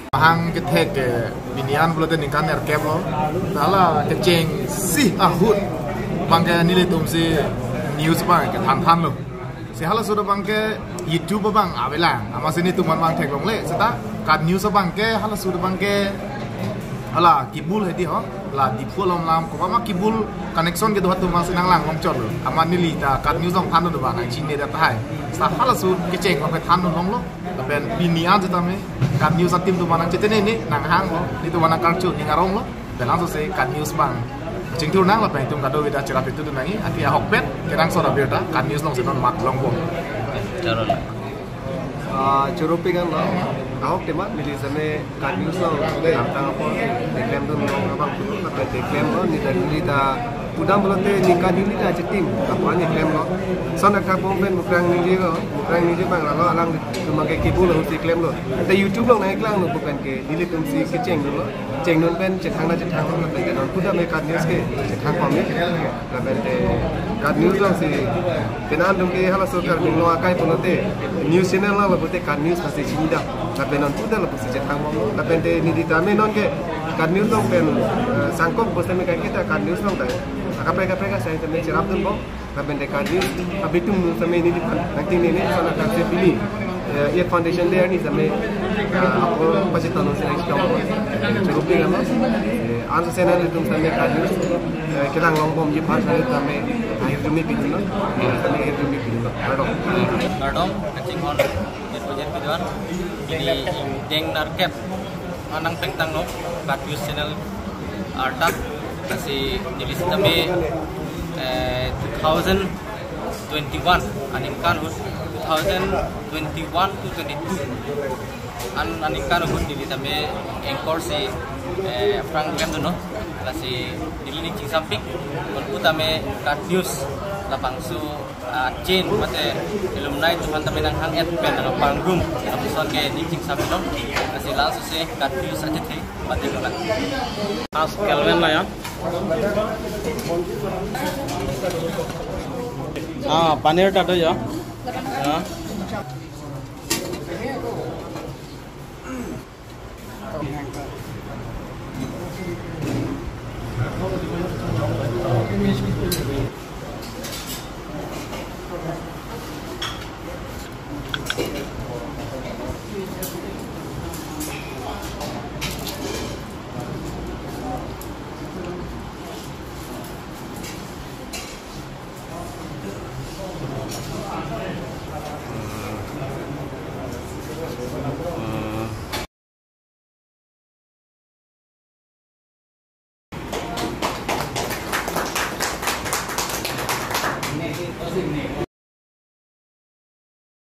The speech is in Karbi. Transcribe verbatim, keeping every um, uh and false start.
Mahang kethek ke pini an pulote ningkan nerkep lo. Hala kechengsi ahut abangke nelitum si news abang kethan thanlo. Si halaso abangke YouTube abang avelang. Amatsi nelitum abang theklongle. Seta KAT News abangke halaso abangke hala cable hedi ho. La Diphu along lam komat ma cable connection kedo atum amatsi nanglang longchotlo. Amat neli ta KAT News along thanlo abang nangchinine tahai. Seta halaso kecheng abang than longlo. Lapen pini an setame KAT News a-team atum nangchetene ne nanghanglo. Nelitum nangkarchu ning aronglo. Lapen laso si KAT News abang chingthur nang lapen itum kadokave ta cherap itu nangji. Athe ahokpet kenangsot abirta KAT News alongsi non mat longbom. Choro. Ah, choro-pik anlo. Ahok tema neli seme KAT News along, eh, tang apor, declaim dun long abang pulo, lapen declaim lo, neli ta, neli ta pudam pulote ningkan hini ta chetim, apor neli claim lo. Lason akhai bom pen Mukrang Ningje lo, Mukrang Ningje abang lalo alangtum abangke cable alongsi claim lo. Ta YouTube along nangklang lo, pu pen ke nelitum si kecheng dunlo, chengdun pen chethang na chethang lo, lapen ke non pudam me KAT News ke chethang pame. Lapen te KAT News alongsi penang atum ke halaso Karbi Anglong akai pulote news channel lo pulote KAT News lasi chinidam. Lapen non puta lo pusi chethang bomlo. Lapen te neli tame non ke KAT News along pen, eh, sangkok bos tame kaiketa KAT News along ta. Akaprek akaprek asai tame cherap dunbom. Lapen te KAT News abitum news tame neli pan nangtinine, lason akhai si pini, eh, Youth Foundation Day arni tame, eh, apor pachetonon si nangchetong. Choro-pik anlo. Eh, anso sena nelitum tame KAT News, eh, kelang longbomji aphan nelitum tame ahirjume pidunlo. Tame ahirjume pidunlo. Kardom. Kardom, kachinghon, jet pajet kedo-an. Pini ingdeng nerkep anang pengtanglo KAT News channel arta. Lasi neli sitame, eh, two thousand twenty-one aningkan ahut, two thousand twenty-one to twenty-two an aningkan ahut neli tame anchor si, eh, aphrang klemdunlo. Lasi neli ning chingsampik, non putame KAT News labangso, ah, chain mate alumni atum aphan tame nanghang-et pen nangpangrum, lapuson ke ning chingsampik lo. Lasi laso si KAT News athe the mate kona. As Kelvin la ya. Ah, paneer ta do ya. Ya.